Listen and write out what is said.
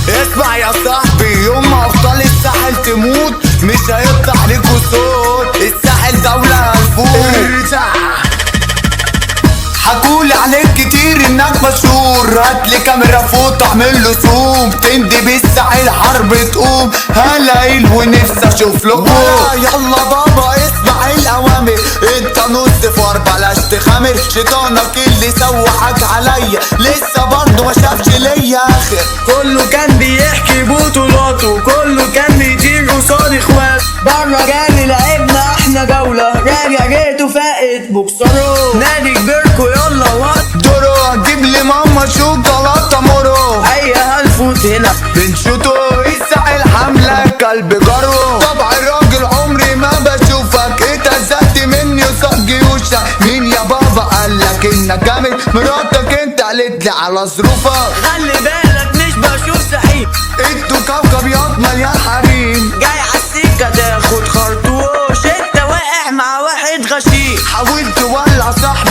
اسمع يا صاحبي، يوم ما ابطال الساحل تموت مش هيطلع ليكوا صوت. الساحل دولة هنفوت. حكولي عليك كتير انك مشهور، هاتلي كاميرا فوت اعمل له zoom، تندي بالساحل حرب تقوم، هلاقيل ونفسي اشوف له. يلا بابا اسمع الاوامر، انت نص فار بلاش تخامر، شيطانك اللي سوحك عليا لسه برضه ما شافش ليا اخر. كله كان بيحكي بطولاته، كله كان بيطير قصاد اخواته، بره جالي لعبنا احنا جولة، راجع جيته فاقت بوكسره، نادي كبيركو يلا وقت دورو هتجيب لي ماما شوكولاتة مورو، اي هنفوت هنا بنشوطه. الساحل حملة كلب جارو، طبع الراجل عمري ما بشوفك، اتهزقت مني قصاد جيوشك. مين يا بابا قالك انك جامد؟ مراتك انت قالت لي على ظروفك. خلي بالك مش بشوف سحيم، انتوا كوكب ياض مليان حريم، جاي عالسكة تاخد خرطوش، انت واقع مع واحد غشيم. حاولت تولع صاحبي.